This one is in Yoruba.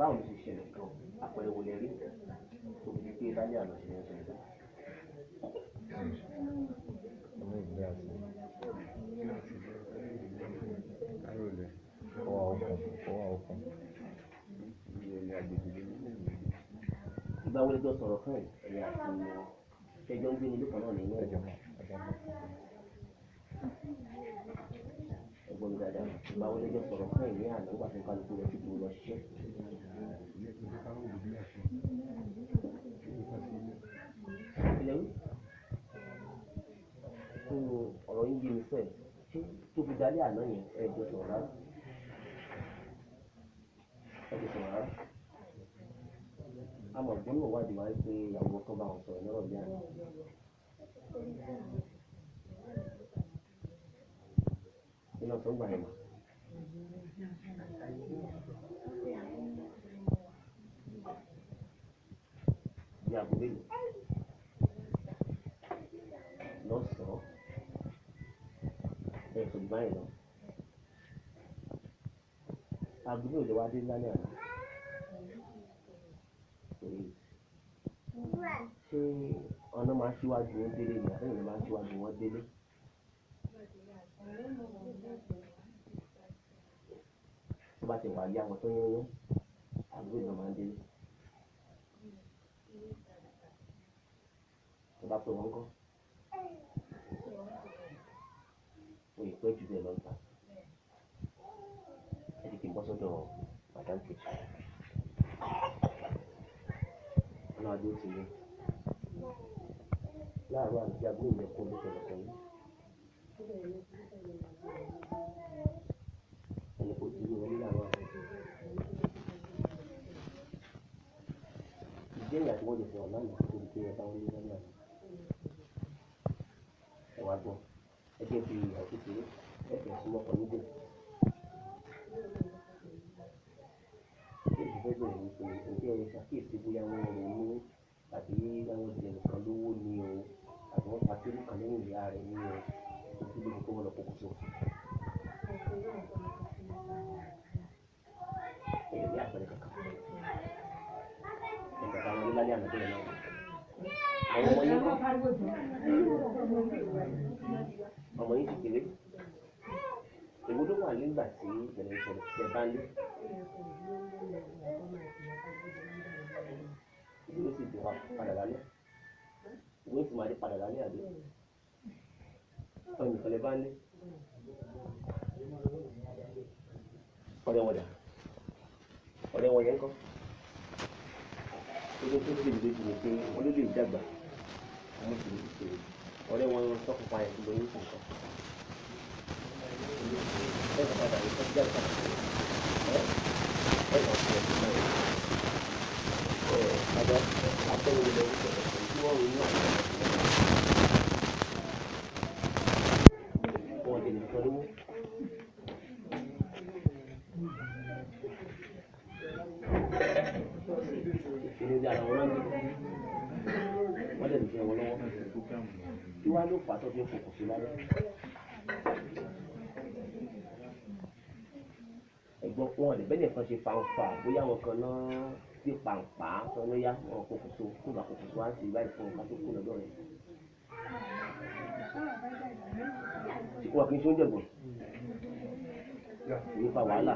Báwo ló ṣe ṣẹlẹ̀ gan? Àpẹẹrẹ wo lẹ rí tó fi di pé lálẹ́ àná ṣẹlẹ̀ ń ṣẹlẹ̀? Ọmọ ìgbé àti ọwọ́ okùn, ọwọ́ okùn. Ìgbà wo lẹ jọ sọ̀rọ̀ kàn yìí? Ẹ̀yin àti ẹjọ́ ń gbé ní ilé kan náà nínú Ẹjọ́ mọ̀, ẹjọ́ mọ̀. Ẹ̀gbọ́n mi dáadáa. Ìgbà wo lẹ jọ sọ̀rọ̀ kàn yìí ní àná nígbà tí kálukú lọ sí ìgboro lọ ṣiṣẹ́? Ilẹ̀ wí. Fún ọ̀rọ̀ yín yé mi fẹ́, ṣé tó fi dalẹ́ àná yẹn ẹ jọ sọ̀rọ̀ rárá? Ẹ jọ sọ̀rọ̀ rárá? A mọ̀ gbọ́n náà wádìí wáyé pé ìyàwó kan bá wọn sọ̀rọ̀ lọ́rọ̀ bí àná. Iná tó ń gbà yẹn mọ̀. Bí aago mélòó? Lọ́sàn-án. Ẹ sọ jù báyìí lọ. Aago mélòó lè wá dé lálẹ́ àná? Ṣé ọ̀nà máa ń ṣíwájú wọn délé ni àbẹ́yìn ló máa ń ṣíwájú wọn délé? Tó bá ti wà yá wọn tó yányán, aago mélòó ló máa ń délé? Tó bá pè wọ́n ńkọ́? Wọ́n yìí pẹ́ jù bẹ́ẹ̀ lọ́ta. Ẹ jẹ́ kí n bọ́ sọ́dọ̀ Madam Kejì. Ọlọ́run adé ó ti yé. Láàárọ̀ àná bí aago mélòó lẹ kó ló ṣẹlẹ̀ kan yín? Ẹni kò tí ì wọlé láàárọ̀ àná. Ìjẹ́ ìyá tí wọ́n jọ sọ̀rọ̀ lánàá kó tó di pé ẹ bá wọn lé lálẹ́ àná. Ẹ wá gbọ́, ẹ jẹ́ bí ìyàwó kékeré, ẹ fẹ́ súnmọ́ ọkọ níbẹ̀. Bí èmi fẹ́ bẹ̀rẹ̀ ni pé ǹjẹ́ ẹ ṣàkíyèsí bóyá wọ́n ronú tàbí wọ́n jẹ nǹkan lówó ni o, àbí wọ́n pa tírú kan lẹ́yìn ìyá rẹ̀ ni o, tó fi lójú kó wọ́n lọ pokùnso. Ẹ rí àpẹẹrẹ kankan. Ẹ bàbá wọn ní lálẹ́ àná bẹ́ẹ̀ náà. Àwọn ọmọ yín kọ́. Ọmọ yín ti kéré. Èwo ló wà nígbà tí ìṣẹ̀lẹ̀ ìṣẹ̀lẹ̀ tẹ bá lé? Ìwé yóò sì dé wá padà lálẹ́. Ìwé yóò sì máa dé padà lálẹ́ àbí? Ọ̀nì kan lè bá lé. Ọ̀rẹ́ wọn dà? Ọ̀rẹ́ wọn yẹn ń kọ́? Ojú tó sì lójú ni pé wọ́n ló lè dàgbà. Ọmọ sì lè kéré. Ọ̀rẹ́ wọn sọ́kùnfà ẹ̀ lóyún fún nǹkan. Ẹ kàn padà yìí, kọjá padà. Ẹ ẹ kàn fi ẹ̀sìn náà. Ẹ padà atẹ́wò lọ wípé ẹ̀sìn tí wọ́n ronú àti wọ́n jẹ nìkan lówó. Inú ilé ara wọn náà gbé. Wọ́n dẹ̀ lè jẹ wọn lọ́wọ́. Kí wá ló fà á tó fi ń fòkùn sí lálẹ́? Ẹ̀gbọ́n wọn lè bẹ́ẹ̀ nìkan ṣe fanfa bóyá àwọn kan náà gbé pàǹpá sọ lóyá wọn pokùnso kó bá pokùnso wá sí báyìí fún nǹkan tó kù lọ́dọ̀ rẹ̀. Wọn kì í ṣe oúnjẹ gbọ̀n. Kì í fa wàhálà.